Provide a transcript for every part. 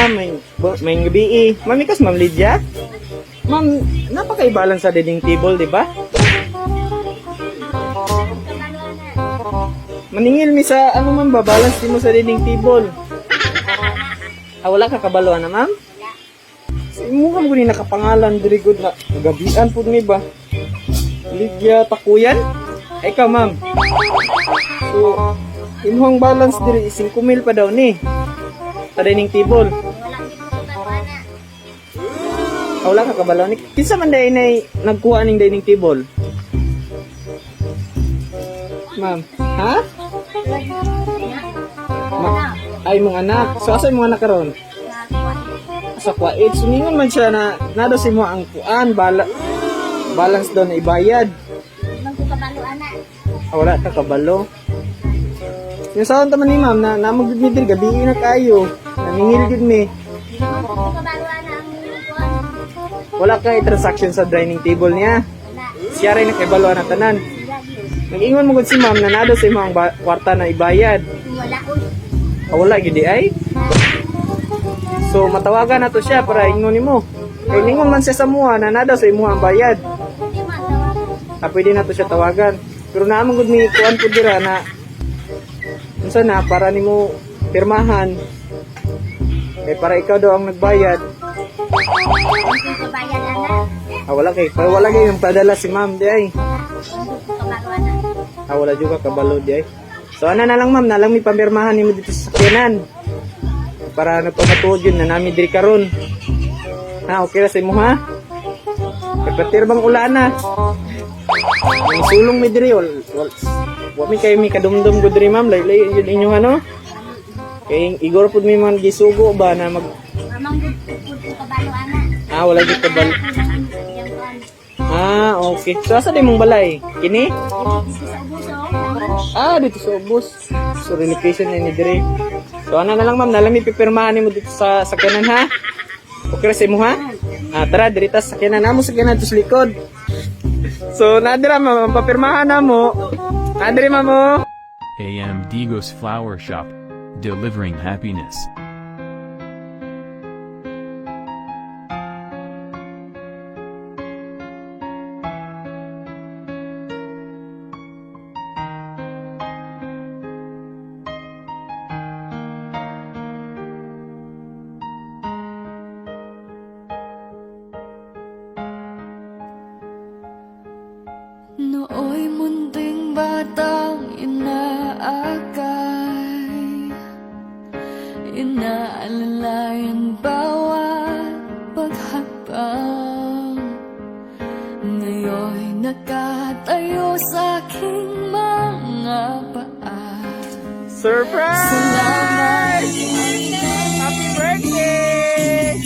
ma'am, may gabi eh. Ma'am, ikas Ma'am Lydia? Ma'am, napakaibalance sa dining table, di ba? Maningil mi sa ano ma'am ba, balance din mo sa dining table. Ah, wala ka kabalo na, ma'am? Sa imo ka mo ni nakapangalan diri good na gabian pud ni ba? Lydia Takuyan? Ay, ikaw, ma'am. So, imuhang balance diri 5 mil pa daw ni. Sa dining table. Ah, wala ka kabalo ni. Kinsa man dai nay nagkuha ning dining table? Ma'am, ha? Ay, mong anak. So, asa imong anak karon? Sa Kuwait. So, ningon man siya na nado si mo ang kuan, balance daw na ibayad. Ah, wala ka kabalo. Yung saan taman ni ma'am na namag gud mi diri gabi na kayo. Namingil gud mi. Wala kay transaction sa dining table niya. Siya rin nakibalo na tanan. Nag-ingon mo gud si ma'am na nado sa imo ang kwarta na ibayad. Ah, wala gid di ay. So matawagan na to siya para ingon nimo. Kay ningon man siya sa muha na nada sa imuha ang bayad. Ah, pwede na to siya tawagan. Pero naamon gud mi kuan pud dira na unsa na para nimo pirmahan. Kay para ikaw daw ang nagbayad. Ah, wala kay para wala kay yung padala si ma'am di ay. Ah, wala juga kabalo di ay. So ana na lang ma'am, na lang mi pamirmahan nimo dito sa sakyanan. Para nagpamatuod yun na nami diri karon. Ha, okay ra sa imo ha? Kay patir bang ulan na? Ang sulong mi diri wal wa mi kay mi kadumdum gud diri ma'am, laylay yun inyo ano? Kay igor pud mi man gisugo ba na mag Ah, wala gyud kabalo. Ah, okay. So asa di mong balay? Kini? Ah, dito sa ubos. So relocation na ni diri. So ana na lang ma'am, nalang mi pipirmahan nimo dito sa sakyanan ha. Okay ra sa imo ha? Ah, tara diri ta sa sakyanan namo sakyanan to sa likod. So nadira ma'am, ang papirmahan namo. Nadiri ma'am oh. AM Digos Flower Shop. Delivering happiness. Nooy munting batang inaakay, inaalalayan bawat paghakbang. Ngayon'y nakatayo sa aking mga paa. Surprise! Salamat. Happy birthday!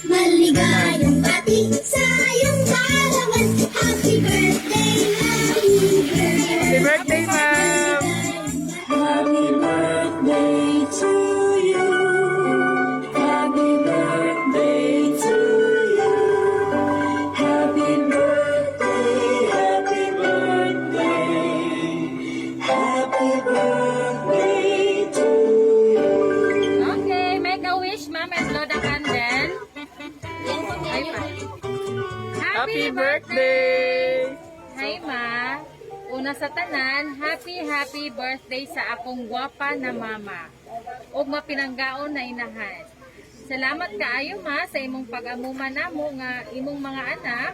Maligayang bati sa iyong kaarawan. Happy birthday, happy birthday. Happy birthday, ma'am! Happy birthday to you. Happy birthday to you. Happy birthday, happy birthday. Happy birthday to you. Okay, make a wish, ma'am, and blow the candle. Ay, pa. Happy birthday! Hi, ma. Una sa tanan, happy, happy birthday sa akong gwapa na mama. Ug mapinanggaon na inahan. Salamat kaayo, ma, sa imong pag-amuma namo nga imong mga anak.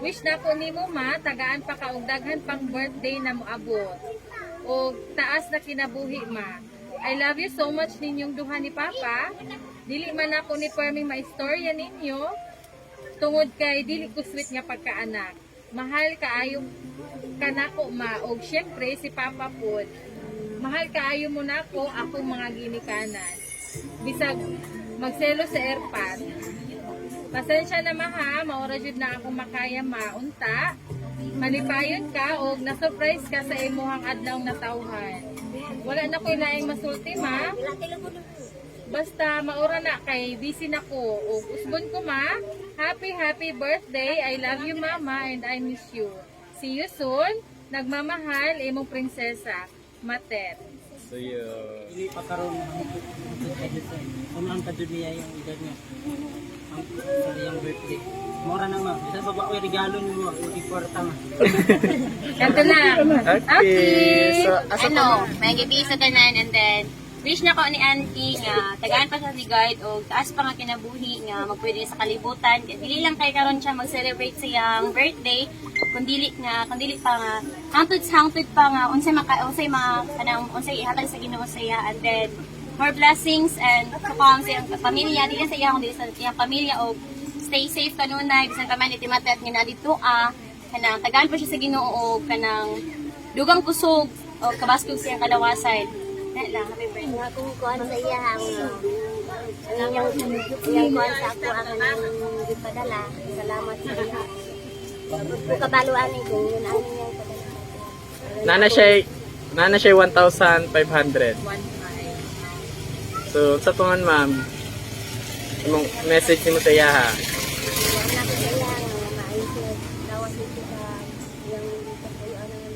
Wish na ko nimo, ma, tagaan pa ka og daghan pang birthday na moabot. Og taas na kinabuhi, ma. I love you so much ninyong duha ni Papa. Dili man ako ni perming maistorya ninyo tungod kay dili ko sweet nga pagkaanak. Mahal kaayo kanako ma og syempre si Papa pod. Mahal kaayo mo nako akong mga ginikanan. Bisag magselo sa airpod. Pasensya na ma ha, maura jud na ako makaya ma unta. Malipayon ka og na-surprise ka sa imuhang adlaw na tawhan. Wala na ko'y laing masulti ma. Basta maura na kay busy na ko. Og usbon ko ma. Happy happy birthday. I love you mama and I miss you. See you soon. Nagmamahal imong prinsesa. Matet. So yun. Dili pa karon hangtod ka dyan sa unahan ka dyan niya yung edad niya. Ang sa iyang birthday. Mora na, ma. Bisa pa ba ko regalo nimo di kwarta, ma. Kanto na. Okay. So, asa Ano, may gabi sa tanan and then wish na ko ni auntie nga tagaan pa sa ni guide o taas pa nga kinabuhi nga magpwede sa kalibutan. Kay dili lang kay karon siya mag-celebrate sa iyang birthday kundili pa nga hangtod sa hangtod pa nga unsay maka unsay mga kanang unsay ihatag sa Ginoo sa iya and then more blessings and to come sa iyang pamilya, dili sa iya kundi sa iyang pamilya, og stay safe kanunay bisan pa man itimatay at nga dito kanang tagaan pa siya sa Ginoo og kanang dugang kusog o kabaskog siyang kalawasan. Na lang, happy birthday. Nga kung kuan sa iya ang iyang kuan sa ako ang anang gipadala. Salamat sa iya. Tapos ko kabaluan eh kung yun ang iyang padala. Nana siya 1,500. 1,500. So, sa tungan, ma'am, imong message nimo sa iya ha. Wala ko sa iya nga maayo siya lawas dito sa iyang pagpuyo ng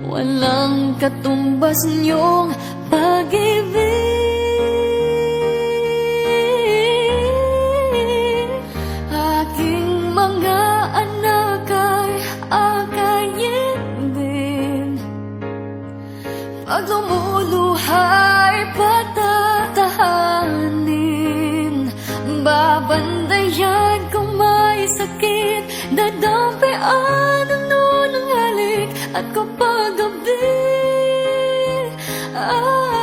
Walang katumbas niyong pag-ibig. Aking mga anak ay akayin din. Pag lumuluha'y patatahanin, babandayan kung may sakit, dadampian ang unang halik. At kapag gabi ay